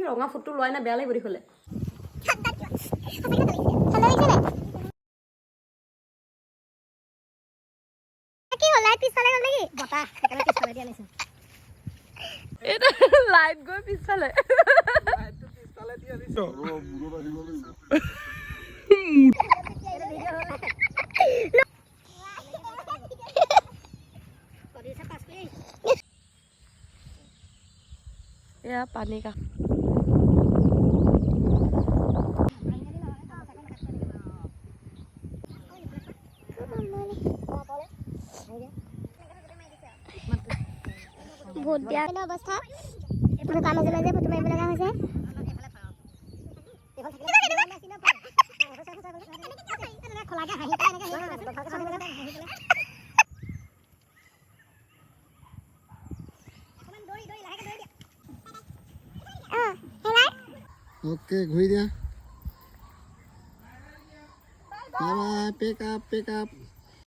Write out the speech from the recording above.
ই ৰঙা ফুটটো লোৱাই নাই, বেয়া লাগিব দেখিবলৈ। ঠাণ্ডা লাগিছে নাই? কি হ'ল, লাইট পিছফালে গ'ল নেকি? বতাহ, সেইকাৰণে পিছফালে দি আনিছোঁ। এইটো লাইট গৈ পিছফালে। মূৰত আহিব লাগিব। প্ৰডিউচাৰ পাছ কৰি আহিছে। এয়া পানী কাষ। ভোট দিয়া অৱস্থা, এনেকুৱা মাজে মাজে ফটো মাৰিব লগা হৈছে। খোলাকে হাঁহি পেলাই এনেকে হেৰি কৰিবাচোন। অকণমান দৌৰি দৌৰি লাহেকে দৌৰি দিয়া। অঁ, হেলাই। অ'কে, ঘূৰি দিয়া। Bye bye, pack up, pack up.